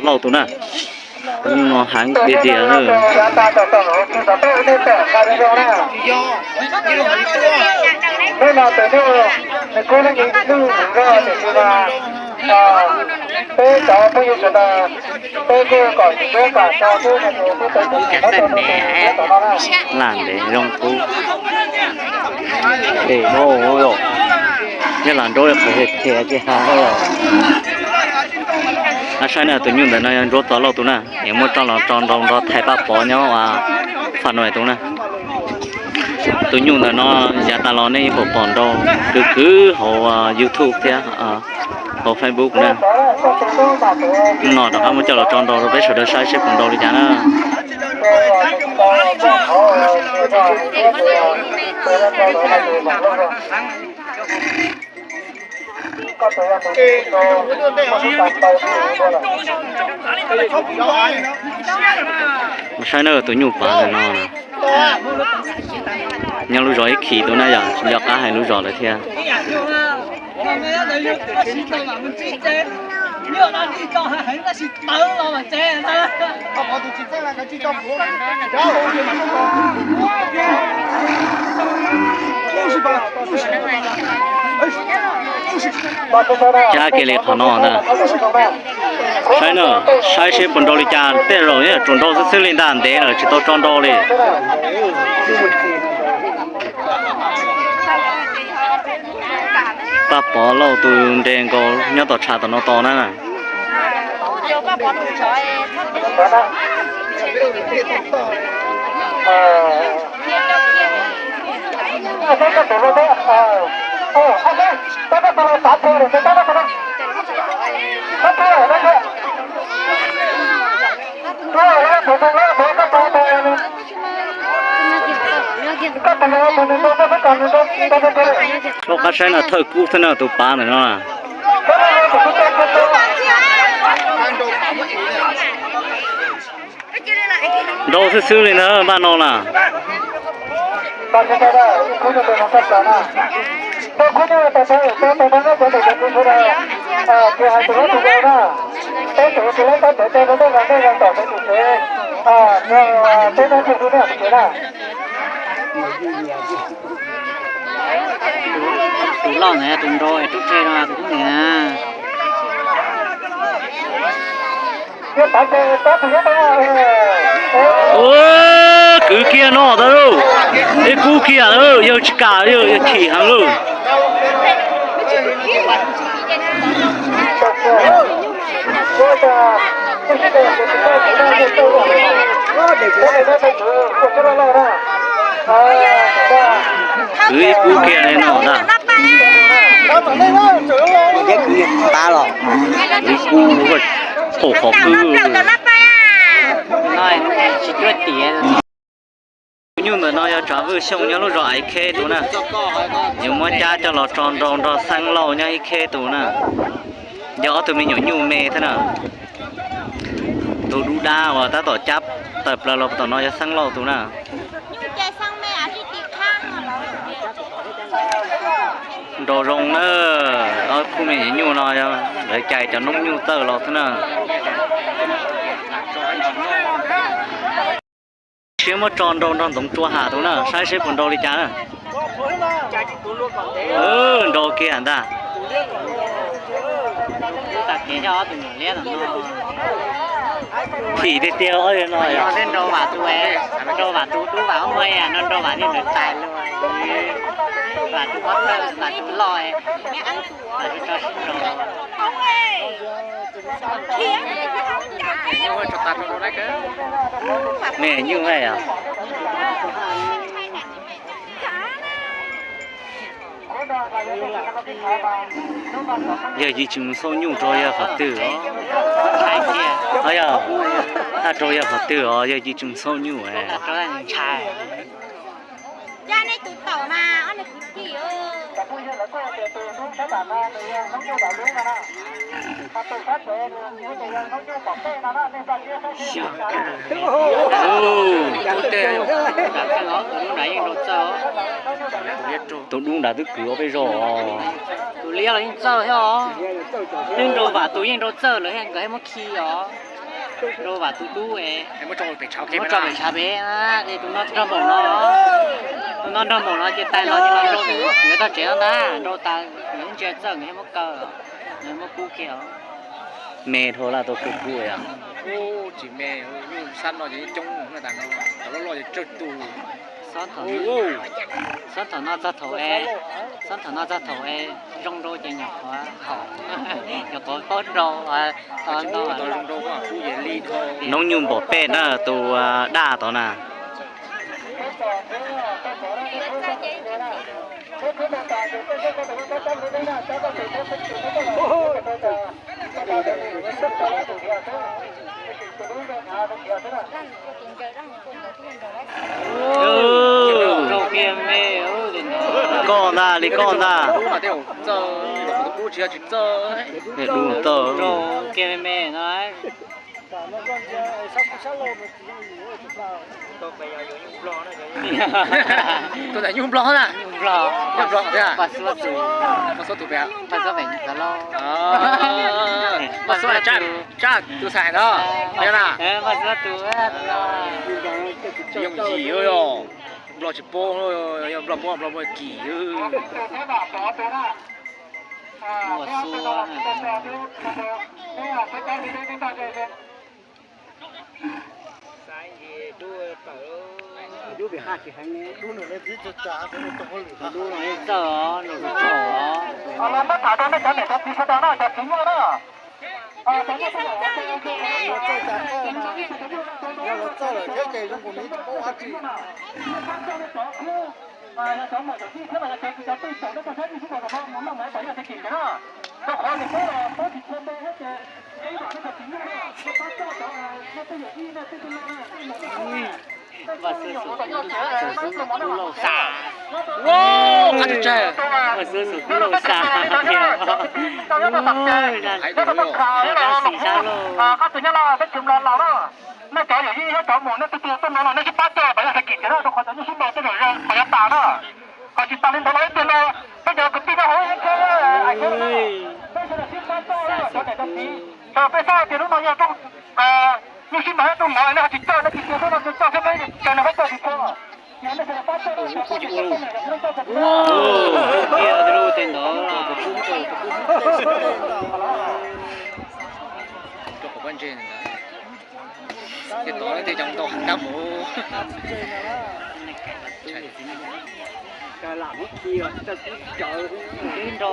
Lauj tus na, heev tiag tiag. Lam ntev zoo qub. Nyob lam nraub qhov thiab ces ha. Saib na, tus nyuj ntawm no yog Ntsuab Txos Lauj tus na, yuav muab coj los tso nrau nrog Thaib Paj Pov nyob Faj Nuais tus na. Tus nyuj ntawm no yav tas los nej yeej pom pom nrau kwv kwv hauv YouTube thiab hauv Facebook na. Hnub no rov qab muab coj los tso nrau rau peb sawv daws saib seb puas nrau li cas na. Saib na, tus nyuj pav ntawm no nyob lub zos Ib Khis tus na, yog tsis nco qab hais lub zos lawm thiab. Cab kiag li qhov no ntag. Saib na, saib seb puas nrau li cas, tej zaum tsuas nrau xwb xwb li ntag, ntev lawm tsis tau tso nrau li. Paj Pov Lauj tus nres nkaus nyob tom tshav tom no tos na. Rov qab saib no thawj kub thiab na, tus pav ntawm no na. Nrau xwb xwb li ntag, npaj no na. Tus loj ntawd tus nrau es rub rhe no tus kub ntawd na. Kwv kiag no ntag lauj. Ib kub kiag lawm, yawg tsis kam, yawg chim heev lauj. Kwv ib kub kiag li no ntag. Kwv ib kub, pom qhov kwv. Tus nyuj ntawm no yog Tsav Vwj Xyooj nyob lub zos Aiv Kheb tus na. Yuav muab cab coj los tso nrau nrog Xeeb Lauj nyob Ib Kheb tus na. Yog ob tug me nyuam nyuj me thiab na. Tus dub dab uas tab tom cab tawm plaws los tom no yog Xeeb Lauj tus na. Nrau zoo na, ob khub me nyuam nyuj no yog lawv cais cov noob nyuj txawj los xwb na. Siab muab tso nrau nrog Ntxoov Tsua Ham tus na, saib seb puas nrau li cas na. Nrau kiag ntag. Phim tiag tiag no. Nrau vam tus, nrau vam tus dub vam ua no, nrau vam niag ntawd tais lawm. Vam tus pob thawj, vam tus loj. Me nyuj yog. Yawg Yim tsis mus xauj nyuj rau yog qhov twg os? Yog, haj rau yog qhov twg os, yawg Yim tsis mus xauj nyuj. Tus dub nrad twb kwv ua peb zog os. Tus liab los yeej txawj thiab os. Twb nrau vam tus yeej nrau txawj lawm thiab, nkawd thiaj muab khi os. Rau vam tus tub es muab tso pem tshav pem na, tus no nrog npaum no, tus no nrog npaum no ces tais los ces los rau nkawd tog tsev no ntag, rau tas nkawd ntsia txawj nkawd thiaj muab kaw, nkawd muab kub kiag os. Me dhau laj tau kub kub yom. Tsis me, xab no ces coob na, tas no cov loj loj ces tsawg tus. Xob thaum no txog thaum es, xob thaum no txog thaum es zoo rau ces nyuam qhuav, nyuam qhuav paub rau, zoo rau kub yeej li dhau. Noob nyuj npaum peb na tus daj tod na. Koj ntag li koj ntag. Dub tawj. Tus ntawd nyuj nplog na. Nyuj nplog thiab. Paj Xuab tus pem, Paj Xuab pem Xav Lauj. Paj Xuab tsab tus xais ntawd na. Paj Xuab tus yooj yim, nplog tsis paub, yog nplog paub nplog muaj kim. Los muab tham rau nej cov niam cov txiv sawv daws na, cov txiv nyuj na. Yog lawv txawj lawm thiab ces zoo nkaus li tsis paub dab tsi. Yog cov muam cov tij thiab los yog cov tij tsaus ntuj tuaj saib nej sib ntaus kom mus noj mov pom yog tag kis ntawd na. Rau qhov niam peb los pab tsis tshua nte thiab ces ib yam nej cov txiv nyuj na, nej pab coj cov nej tej yawm yij nej tej tij laug na, nej mus ua ib yam nej cov nyuj na, nej mus ua mov na. Vaj Xwb Xwm Kub Lauj Xas. Vaj Xwb Xwm Kub Lauj Xas tiag. Vaj Xwb Xwm Kub Lauj Xas. Nej cov yawm yij thiab cov muam nej tej tij tuaj no los nej sib pab coj pom yog tag kis ntawd na, rau qhov cov nyuj sib ntaus tej zaum zoo pom yog tas na. Ho tsis tas li ntawd los ib pliag no peb cov kwv tij no hauv ib tsheb, peb sawv daws sib pab coj cov niam cov txiv. Peb xav hais tias lub no yog rooj, nyuj sib ntaus rooj mov, nej ho tsis coj, nej tsis cia peb no coj thiab peb caw nws pab coj tsis tshua. Ces nej sawv daws pab coj, cov poj niam cov tub, nej coj cov txiv na. Ua tiag, tej lub tej ntawd. Rau qhov pob ntseg ntawd. Ces tod tej cov ntau heev tab mus. Twb nrau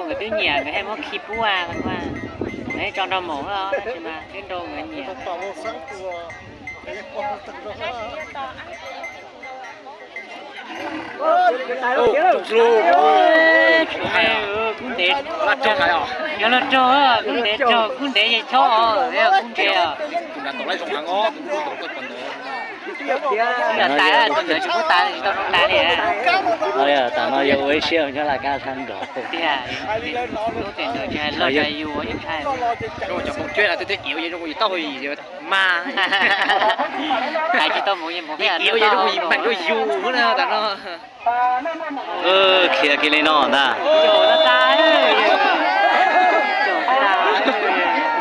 nkawd twb nyiam, nkawd thiaj muab khi pub a, nkawd thiaj tso nrog maum, tab sis mas twb nrau nkawd nyiam. Kub ntev, yog los raug, kub ntev raug, kub ntev ces chob, kub ntev. Tus nram tod lawv zoo heev os, tus nram tod tus ntawd tsis pub tas, tsis tau zoo tas li. Tam no yuav ua ib siab nyob laj kab sab nraud. Tiag, lub tiam ntawd tsis hais loj tsis hais yus ib ntshai. Cov phooj ywg na, twb twb iv yus zoo yus taub hau yim mas. Hais tsis tau mus, iv yus zoo yus meem rau yus na tam no. Khiav kiag li no ntag.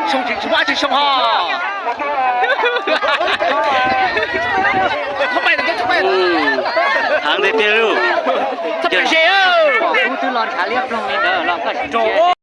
Xyoo tsis muaj dab tsi xyoo ho. Heev tiag tiag lauj. Pom kub twb los ntshav liab ploog li ntawd los koj tso.